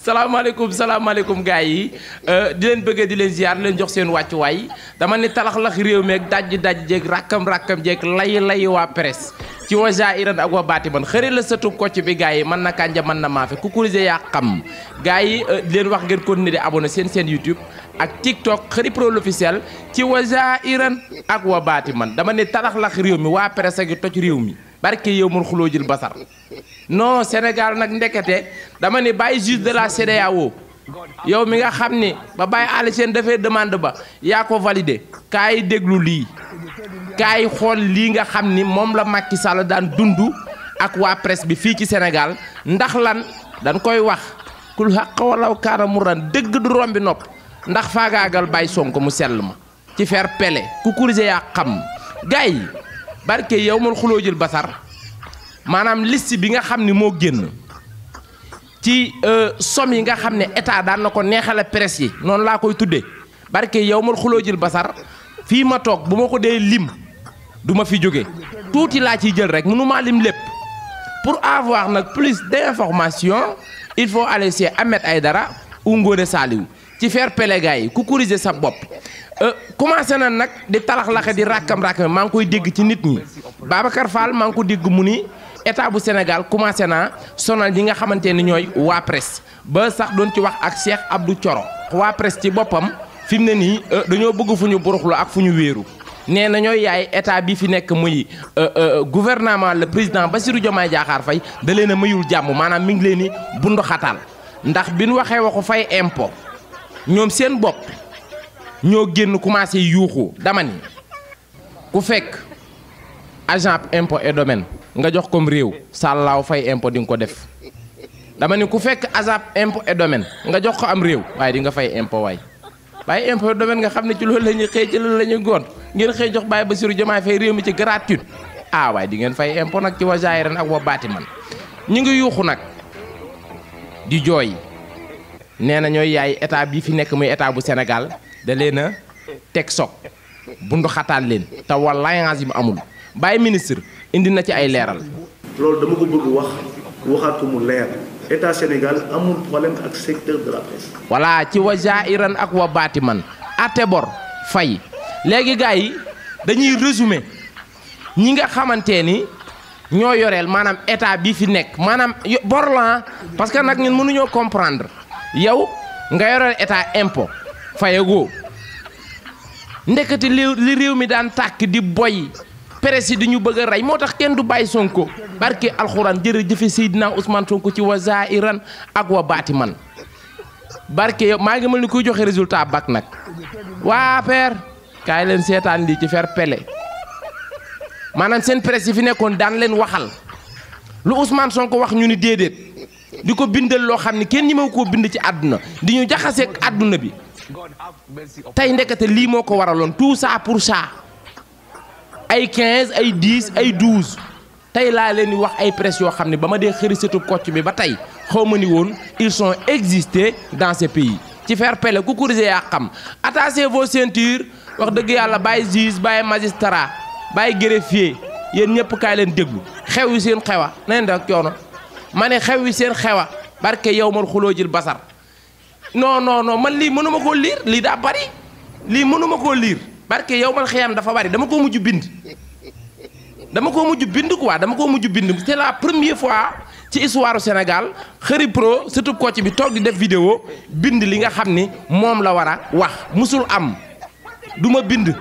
salaamaaleykum gars yi di leen bëggee di leen ziar leen jox seen wàccuwaay dama ni talax-lax réew mi ak daj jeeg rakkam jeeg lay waa presse ci waja iran ak wa baati man xëri la sëtu kocc bi gars yi mën na kànja mën na maafe kukurise yaa xam gars yi di leen wax ngeen continuer di abonné seen YouTube ak TikTok xëri pro l'officiel ci waja iran ak wa baati man dama ni talax-lax réew mi waa presse ak toj réew mi barke yow mun xuloo jël basar non Sénégal nag ndekete dama ni bàyyi juge de la CEDEAO yow mi nga xam ni ba bàyyi àll seen dafay demande ba yaa ko validé kaay déglu lii kaay xool lii nga xam ni moom la Macky Sall daan dund ak waa presse bi fii ci Sénégal ndax lan dañ koy wax kul xaq walaw kaana mu ran dëgg du rombi nopp ndax faagaagal bàyyi Sonko mu sell ma ci fair play ku kurise yaa xam gars yi barke yow man xuloo jël basar maanaam liste bi nga xam ni moo génn ci somme yi nga xam ne état daan na ko neexale presse yi noonu laa koy tuddee barke yow man xuloo jël basar fii ma toog bu ma ko dee lim du ma fi jóge tuuti laa ciy jël rek mënu maa lim lépp pour avoir nag plus d'informations il faut aller chez Ahmed Aïdara ou Ngoné Saliou ci fair play gars yi ku corriger sa bopp commencé na nag di talax-laxe di rakkam maa ngi koy dégg ci nit ñi Babacar Fall maa ngi ko dégg mu ni état bu Sénégal commencé naa sonal ñi nga xamante ni ñooy waa presse ba sax doon ci wax ak Cheikh Abdou Thioro waa presse ci boppam fi mu ne nii dañoo bëgg fu ñu buruxlu ak fu ñu wéeru nee na ñooy yaay état bi fi nekk muy gouvernement le président Bassirou Diomaye Diakhar Faye da leen a mayul jàmm maanaam mi ngi leen ni bundu xataal ndax bi ñu waxee waxu fay impôt ñoom seen bopp ñoo génn commencé yuuxu dama ni ku fekk agent impôt et domaine nga jox comme réew sàllaaw fay impôt di nga ko def dama ni ku fekk agent impôt et domaine nga jox ko am réew waaye di nga fay impôt waaye impôt et domaine nga xam ne ci loolu la ñuy xëy ci loolu la ñuy gont ngeen xëy jox Baye Bassirou Diomaye Faye réew mi ci gratuite waaye di ngeen fay impôt nag ci wa jaayiran ak wa baati man ñu ngi yuuxu nag di jooy nee na ñooy yaay état bii fi nekk muy état bu Sénégal da leen a teg soog bundu xataal leen te wallaahi yi mu amul Baye ministre indi na ci ay leeral. loolu dama ko bëgg waxaat ko mu leer état Sénégal amul problème ak secteur de la presse. voilà ci wa jaayiran ak wa baati man ate bor fay léegi gars yi dañuy résumé ñi nga xamante ni ñoo yoreel maanaam état bi fi nekk maanaam bor la parce que nag ñun mënuñoo comprendre yow nga yoreel état impôt fayagoo ndekete li réew mi daan tàkk di boy presse yi di ñu bëgg a rey moo tax kenn du bàyyi Sonko barke alxuraan jërëjëfe Seydina Ousmane Sonko ci wa zaahiran ak wa baati man barke yow maa ngi mel ni kuy joxe résultat bac nag waa père kaay leen seetaan lii ci fair play maanaam seen presse yi fi nekkoon daan leen waxal lu Ousmane Sonko wax ñu ni déedéet di ko bindal loo xam ne kenn ñi ma koo bind ci àdduna di ñu jaxaseeg àdduna bi tey ndekete lii moo ko waraloon tout ça pour ça ay 15 ay 10 ay 12 tey laa leen di wax ay presse yoo xam ne ba ma dee xëri setu kocc bi ba tey xaw ma ni woon ils sont existés dans ce pays ci fair play ku corriger yaa xam attachez vos ceintures wax dëgg yàlla bàyyi juge bàyyi magistrat bàyyi greffier yéen ñëpp kaay leen déglu xew yi seen xewa na leen dak coono ma ne xew yi seen xewa barke yow man xuloo jël basar non man lii mënuma koo liir lii daa bari lii mënuma koo liir barke yow man xiyam dafa bari dama koo mujj bind quoi dama koo mujj bind c'est la première fois ci histoire Sénégal xëri pro surtout kocc bi toog di def vidéo bind li nga xam ni moom la war a wax musul am du ma bind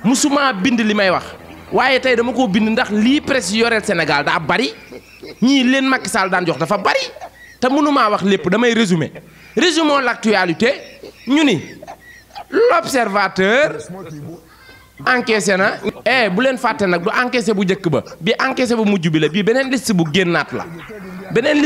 musuma bind li may wax waaye tey dama koo bind ndax lii presse yoreel Sénégal daa bari ñii leen Macky Sall daan jox dafa bari te mënumaa wax lépp damay résumons l'actualité ñu ni l'observateur encaissé na bu leen fàtte nag du encaissé bu njëkk ba bi encaissé bu mujj bi la bii beneen liste bu génnaat la beneen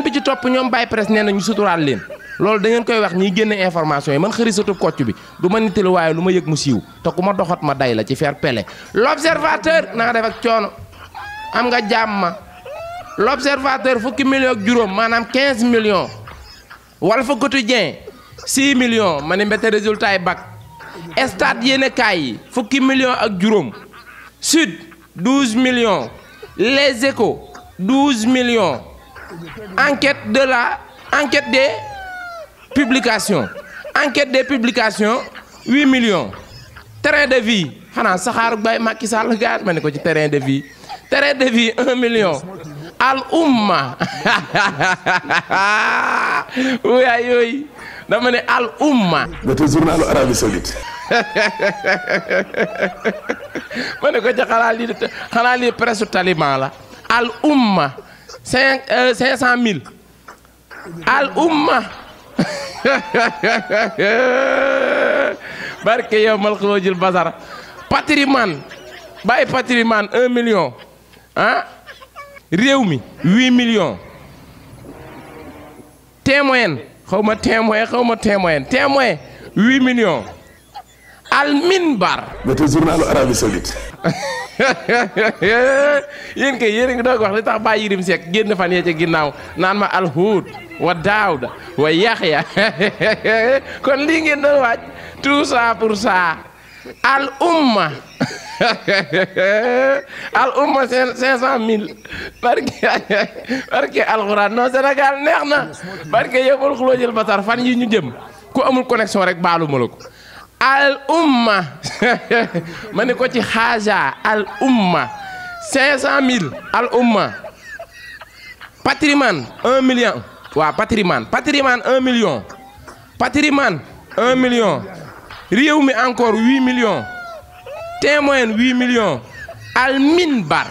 bi ci topp ñoom Baye presse nee na ñu suturaal leen loolu da ngeen koy wax ñiy génne information yi man xëri satub kocc bi du ma nittali waaye lu ma yëg mu siiw te ku ma doxat ma day la ci fair play l'observateur na nga def ak coono am nga jàmm ma l'observateur fukki millions ak juróom maanaam 15 millions Walf Quotidien 6 millions ma ne mbete résultat yi bac Stade yéene kaay yi fukki millions ak juróom Sud 12 millions Les Échos 12 millions. Enquête des publications. Enquête des publications 8 millions. Terrain de vie xanaa saxaaru bay Macky Sall gaar ma ne ko ci terrain de vie. Terrain de vie 1 million. Al Umma waay yooyu dama ne Al Umma. C'était journalu Arabie Saoudite. ma ne ko ci xanaa lii presse taliban la. Al Umma 500 000. Al Umma barke yow mal xulóojil basar. Patrimoine bàyyi patrimoine 1 million ah. réew mi 8 millions. témoin xaw ma témoin 8 millions. Al Minbar. C'était journalu Arabie Saoudite. yéen kay yéen a ngi doog wax li tax Baye Yirim Seck génn fan yee ca ginnaaw naan ma Al Hud wa Daawda wa Yaxya kon lii ngeen doon waaj tout ça pour ça. Al Umma Al Umma 500 000 barke alxuraan non Sénégal neex na barke yëppal xuloo jël basar fan yi ñu jëm ku amul connexion rek baalu ma la ko. Al Umma ma ne ko ci xaaja Al Umma 500 000. Al Umma patrimoine 1 million. waaw patrimoine 1 million. patrimoine 1 million. réew mi encore 8 millions. témoin 8 millions. Al Minbar.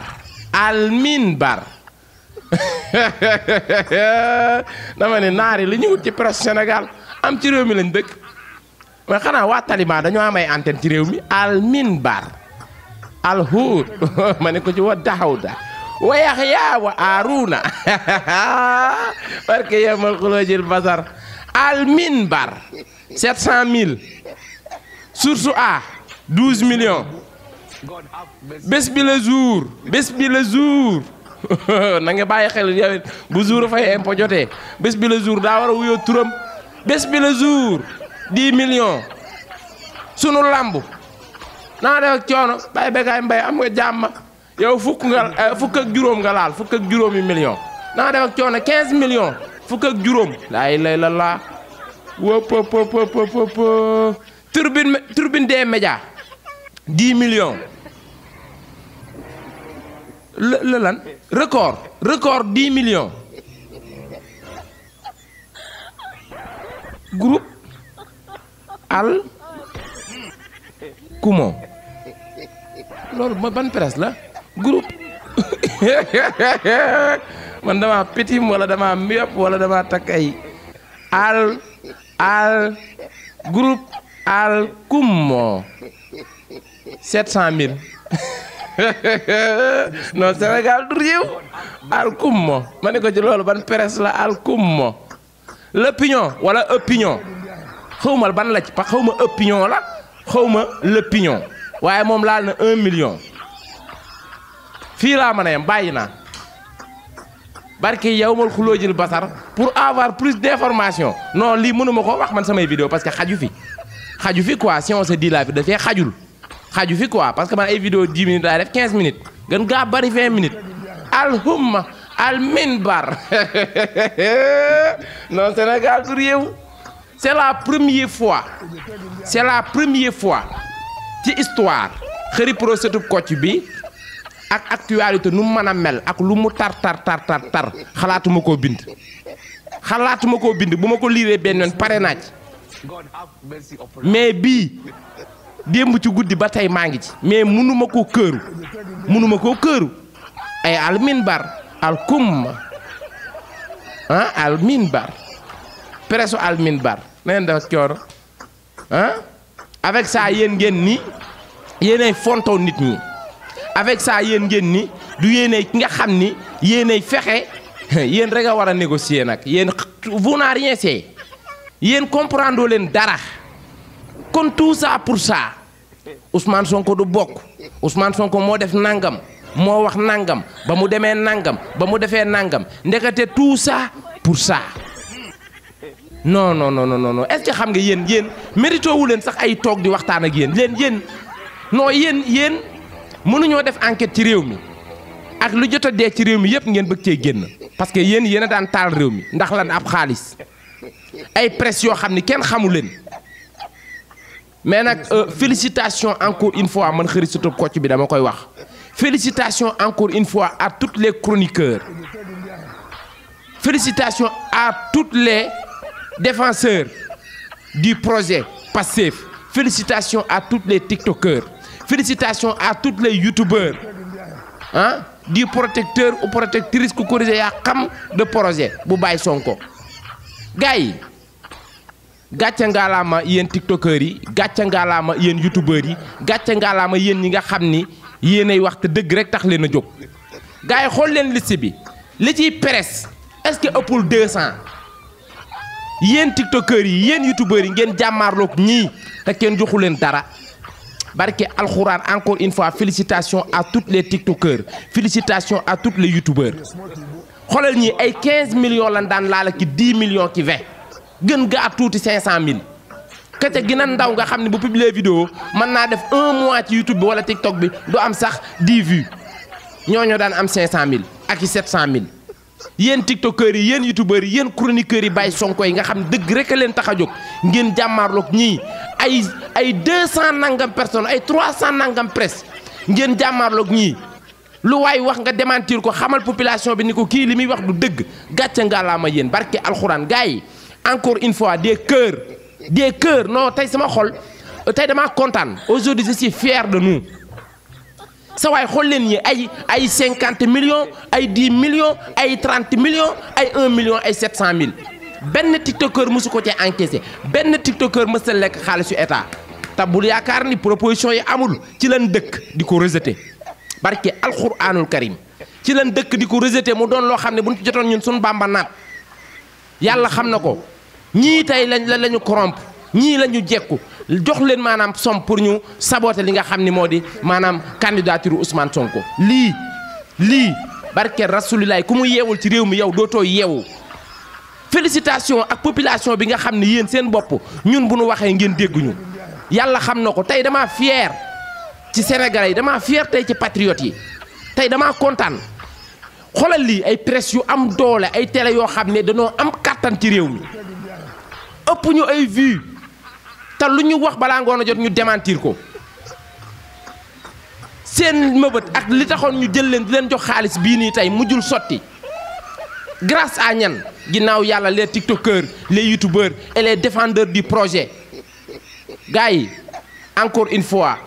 dama ne naari li ñu wut ci presse Sénégal am ci réew mi lañ dëkk mais xanaa waa Taliban dañoo am ay antenne ci réew mi. Al Minbar. Al Hud ma ne ko ci wa Daawda wa Yaxya wa Aruna parce que yemal xulóojil basar. Al Minbar 700 000. Source A 12 millions. bés bi le jour na nga bàyyi xel yow bu jour fay impôt jotee bés bi le jour daa war a wuyoo turam. bés bi le jour 10 millions. sunu lamb naa def ak coono bàyyi Bécaye Mbaye am nga jàmm yow fukk ak juróom nga laal fukk ak juróomi millions. naa def ak coono 15 millions fukk ak juróom. laay lay la laa wop. Turbine des médias 10 millions. le lan record 10 millions. groupe Al Kumo loolu ban presse la groupe man dama pétim wala dama miop wala dama takk ay al groupe Al Kumo 700 000. non Sénégal du réew. Al Kumo ma ne ko ci loolu ban presse la Al Kumo. l'opinion wala opinion xawma ban la ci pa xawma opinion la xawma l'opinion waaye moom laal na 1 million. fii laa mën a yem bàyyi naa barke yow mal xuloo jël basar pour avoir plus d'informations. non lii mënuma ko wax man samay vidéo parce que xaju fi quoi si on se dit la vie dafay xaju fi quoi parce que man ay vidéo 10 minutes laay def 15 minutes gën gaa bari 20 minutes. Al Umma Al Minbar non Sénégal du réew. c'est la première fois ci histoire xëri procédure Kocc bi ak actualité nu mu mën a mel ak lu mu tar xalaatuma koo bind bu ma ko liiree benn yoon pare naa ci mais bii démb ci guddi ba tey maa ngi ci mais mënuma koo këru ay Al Minbar Al Kumma Al Minbar presse Al Minbar na ngeen def coono avec ça yéen ngeen ni yéenay fonto nit ñi avec ça yéen ngeen ni du yéenay ki nga xam ni yéenay fexe yéen rek a war a négocier nag yéen vous n'a rien fait yéen comprendre leen dara kon tout ça pour ça Ousmane Sonko du bokk Ousmane Sonko moo def nangam moo wax nangam ba mu demee nangam ba mu defee nangam ndekete tout ça pour ça non est-ce que xam nga yéen mérito wu leen sax ay toog di waxtaan ak yéen non yéen mënuñoo def enquête ci réew mi ak lu jot a dee ci réew mi yëpp ngeen bëgg cee génn parce que yéen a daan taal réew mi ndax lan ab xaalis ay presse yoo xam ni kenn xamu leen mais nag félicitations encore une fois man Xëri Kocc bi dama koy wax félicitations encore une fois à tous les chroniqueurs félicitations à tous les défenseurs du projet Pastef félicitations à tous les tiktokers félicitations à tous les youtubeurs ah du protecteur ou protectrice ku corrigé yaa xam de projet bu Baye Sonko gars yi gàcce ngaalaama yéen tiktokers yi gàcce ngaalaama yéen youtubeurs yi gàcce ngaalaama yéen ñi nga xam ni yéenay wax te dëgg rek tax leen a jóg gars yi xool leen liste bi li ciy presse est-ce que ëppul 200 yéen tiktokers yi yéen youtubeurs yi ngeen jàmmaarloog ñii te kenn joxu leen dara barke alxuraan encore une fois félicitations à tous les tiktokers félicitations à tous les youtubeurs xoolal ñii ay 15 millions lan daan laala ki 10 millions ki 20 gën gaa tuuti 500 000 ka ca gën a ndaw nga xam ne bu publier vidéo mën naa def 1 mois ci YouTube bi wala TikTok bi du am sax 10 vues ñooñu daan am 500 000 ak i 700 000 yéen tiktokers yi yéen youtubeurs yi yéen chroniqueurs yi Baye Sonko yi nga xam ne dëgg rek a leen tax a jóg ngeen jàmmaarloog ñii ay 200 nangam personnes ay 300 nangam presse ngeen jàmmaarloog ñii lu waay wax nga démentir ko xamal population bi ni ko kii li muy wax du dëgg gàcce ngalaama yéen barke alxuraan gars yi encore une fois des cœurs non tey sama xol tey damaa kontaan aujourd'hui je suis fier de nous sa waay xool leen ñi ay 50 millions ay 10 millions ay 30 millions ay 1 million ay 700 000 benn tiktoker mosu ko cee encaissé benn tiktoker mës a lekk xaalisu état te bul yaakaar ni proposition yi amul ci lan dëkk di ko rejeté barke alxuraanul karim ci lan dëkk di ko rejeté mu doon loo xam ne buñ ci jotoon ñun suñu bàmba naat yàlla xam na ko ñii tey lañu corrompre ñii la ñu jekku jox leen maanaam somme pour ñu saboter li nga xam ni moo di maanaam candidature Ousmane Sonko lii barke rasulilaay ku mu yeewul ci réew mi yow dootoo yeewu félicitation ak population bi nga xam ne yéen seen bopp ñun bu nu waxee ngeen dégguñu yàlla xam na ko tey damaa fier ci Sénégalais yi damaa fier tey ci patriotes yi tey damaa kontaan xoolal lii ay presse yu am doole ay télé yoo xam ne dañoo am kàttan ci réew mi ëpp ñu ay vues te lu ñu wax balaa ngoon a jot ñu démentir ko seen mëbët ak li taxoon ñu jël leen di leen jox xaalis bii nii tey mujjul sotti grâce à ñan ginnaaw yàlla les tiktokers les youtubeurs et les défendeurs du projet gars yi encore une fois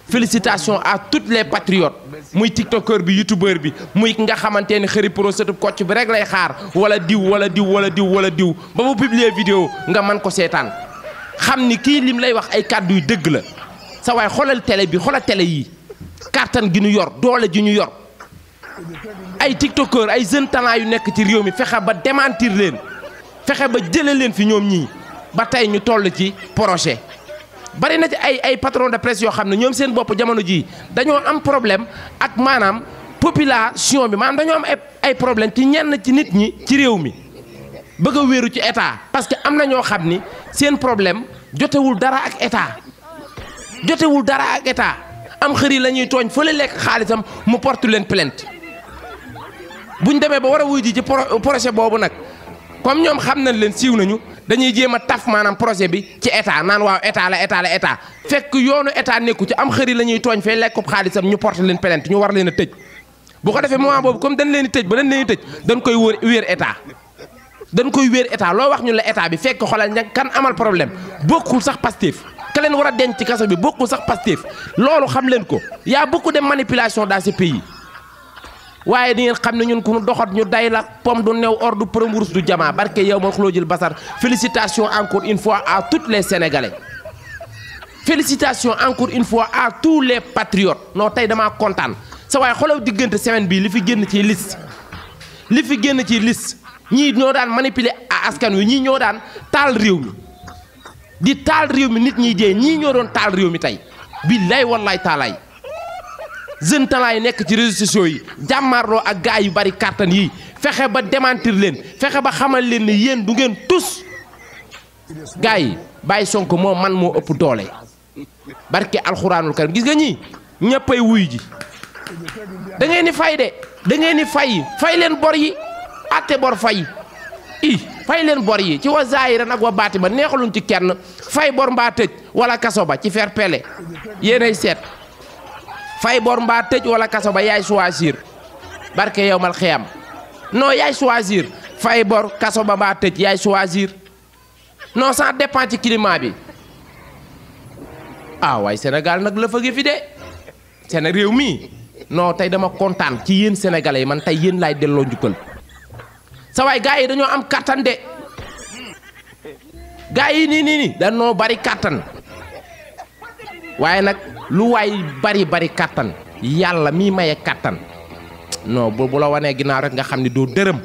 félicitations à tous les patriotes muy tiktoker bi youtubeur bi muy ki nga xamante ni Xëri Kocc bi rek lay xaar wala diw ba mu publier vidéo nga mën ko seetaan xam ni kii lim lay wax ay kàddu yu dëgg la sa waay xoolal télé bi xoolal télé yi kàttan gi ñu yor doole ji ñu yor ay tiktokeur ay jeunes talent yu nekk ci réew mi fexe ba démentir leen fexe ba jële leen fi ñoom ñii ba tey ñu toll ci projet bari na ci ay patron de presse yoo xam ne ñoom seen bopp jamono jii dañoo am problème ak maanaam population bi maanaam dañoo am ay problème ci ñenn ci nit ñi ci réew mi bëgg a wéeru ci état parce que am na ñoo xam ni seen problème jotewul dara ak état am xëri la ñuy tooñ fële lekk xaalisam mu porte leen plainte buñ demee ba war a wuy ji ci projet boobu nag comme ñoom xam nañ leen siiw nañu dañuy jéem a taf maanaam projet bi ci état naan waaw état la fekk yoonu état nekku ci am xëri la ñuy tooñ fee lekkub xaalisam ñu porte leen plainte ñu war leen a tëj bu ko defee moment boobu comme dañ leen di tëj ba dañ leen di tëj dañ koy wéer état loo wax ñu la état bi fekk xoolal ña kan amal problème bokkul sax Pastef ka leen war a denc ci kaso bi bokkul sax Pastef loolu xam leen ko y a beaucoup de manipulation dans ce pays waaye di ngeen xam ne ñun ku ñu doxat ñu day la pomme du new or du përëm wurus du jamaa barke yow ma xuloo jël basar félicitations encore une fois à tous les Sénégalais félicitations encore une fois à tous les patriotes non tey damaa kontaan sa waaye xoolal diggante semaine bii li fi génn ci liste ñii ñoo daan manipuler askan wi ñii ñoo daan taal réew mi di taal réew mi nit ñi dee ñii ñoo doon taal réew mi tey billaay wallaay taalaay jeune talent yi nekk ci réseaux sociaux yi jàmmaarloo ak gars yu bari kàttan yi fexe ba démentir leen fexe ba xamal leen ne yéen du ngeen tus gars yi Baye Sonko moo man moo ëpp doole barke alxuraanul karim gis nga ñii ñëppay wuy ji da ngeen ni fay de da ngeen ni fay leen bor yi atte bor fay fay leen bor yi ci wa zaahiran ak wa baatinan neexaluñ ci kenn fay bor mbaa tëj wala kaso ba ci fair play yéenay seet fay bor mbaa tëj wala kaso ba yaay choisir barke yowmal xiyam non yaay choisir fay bor kaso ba mbaa tëj yaay choisir non ça dépend ci climat bi waaye Sénégal nag la fëgg fi de seen réew mi non tey dama kontaan ci yéen sénégalais yi man tey yéen laay delloo njukkal sa waay gars yi dañoo am kattan de gars yi nii dañoo bari kattan waaye nag lu waay bari kattan yàlla mii maye kattan non bu la wanee ginnaaw rek nga xam ni doo dërëm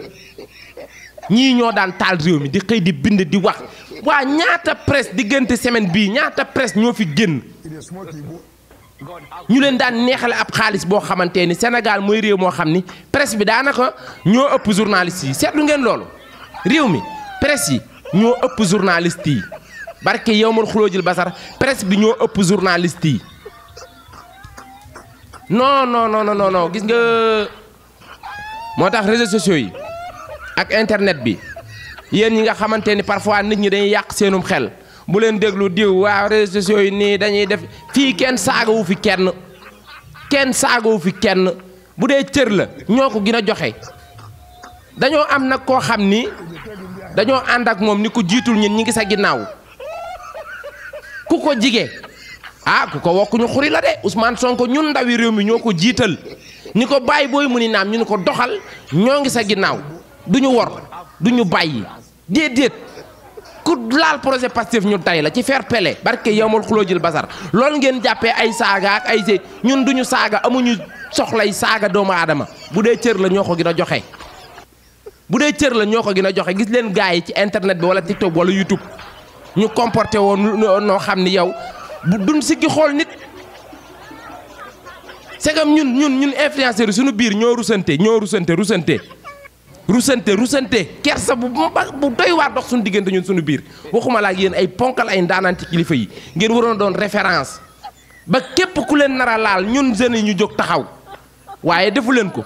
ñii ñoo daan taal réew mi di xëy di bind di wax waa ñaata presse diggante semaine bii ñaata presse ñoo fi génn ñu leen daan neexale ab xaalis boo xamante ni Sénégal mooy réew moo xam ni presse bi daanaka ñoo ëpp journaliste yi seetlu ngeen loolu réew mi presse yi ñoo ëpp journaliste yi barke yowmal xuloojil basar presse bi ñoo ëpp journaliste yi non gis nga moo tax réseaux sociaux yi ak internet bi yéen ñi nga xamante ni parfois nit ñi dañuy yàq seenum xel bu leen déglu diw waaw réseaux sociaux yi nii dañuy def fii kenn saagawu fi kenn bu dee cër la ñoo ko gën a joxe dañoo am nag koo xam ni dañoo ànd ak moom ni ko jiitul ñun ñi ngi sa ginnaaw ku ko jige ku ko wokkuñu xuri la de Ousmane Sonko ñun ndawi réew mi ñoo ko jiital ni ko bàyyi booy mu ni naam ñu ni ko doxal ñoo ngi sa ginnaaw duñu wor duñu bàyyi déedéet ku laal projet Pastef ñu tay la ci fair play barke yowmal xuloojil basar loolu ngeen jàppee ay saaga ak ay see ñun duñu saaga amuñu soxlay saaga doomu aadama bu dee cër la ñoo ko gën a joxe gis leen gars yi ci internet bi wala TikTok wala YouTube ñu comporté woon noo xam ni yow bu duñ siggi xool nit c'est comme ñun influenceurs yi suñu biir ñoo rusante kersa bu doy waar dox suñu diggante ñun suñu biir waxuma la ak yéen ay ponkal ay ndaanaanti kilifa yi ngeen waroon doon référence ba képp ku leen nar a laal ñun jeunes yi ñu jóg taxaw waaye defu leen ko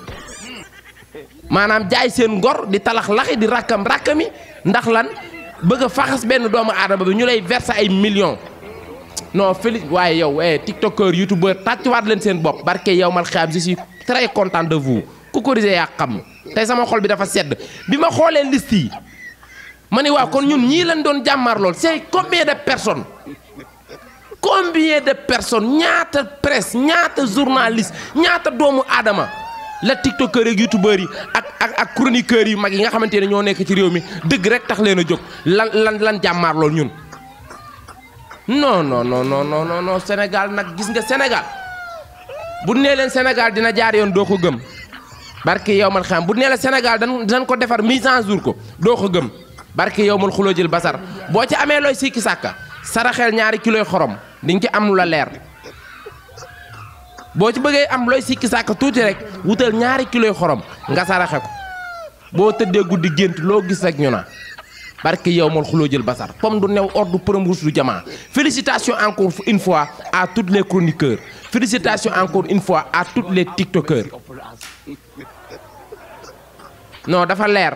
maanaam jaay seen ngor di talax laxi di rakkami ndax lan bëgg a faxas benn doomu aadama bi ñu lay verser ay millions non waaye yow tiktokeur youtubeur tàccuwaat leen seen bopp barke yow mal xiyaam je suis très content de vous ku ko risé yaa xam tey sama xol bi dafa sedd bi ma xoolee liste yi ma ne waaw kon ñun ñii lañ doon jàmmaar lool c'est combien de personnes ñaata presse ñaata journaliste ñaata doomu aadama la tiktokeur ak youtubeur yi ak chroniqueurs yu mag yi nga xamante ne ñoo nekk ci réew mi dëgg rek tax leen a jóg lan jàmmaar lool ñun non Sénégal nag gis nga Sénégal bu nee leen Sénégal dina jaar yoon doo ko gëm barke yowmal xam bu nee la Sénégal dañ ko defar mise en jour ko doo ko gëm barke yowmal xuloojil basar boo ci amee looy sikki sàkka saraxel 2 kiloy xorom diñ ci am lu la leer boo ci bëggee am looy sikki sàkka tuuti rek wutal 2 kiloy xorom nga saraxe ko boo tëddee guddi gént loo gis rek ñu na barke yowmal xuloojil basar pomme du new ordre përëm rus du jamaa félicitations encore une fois à tous les chroniqueurs félicitations encore une fois à tous les tiktokers non dafa leer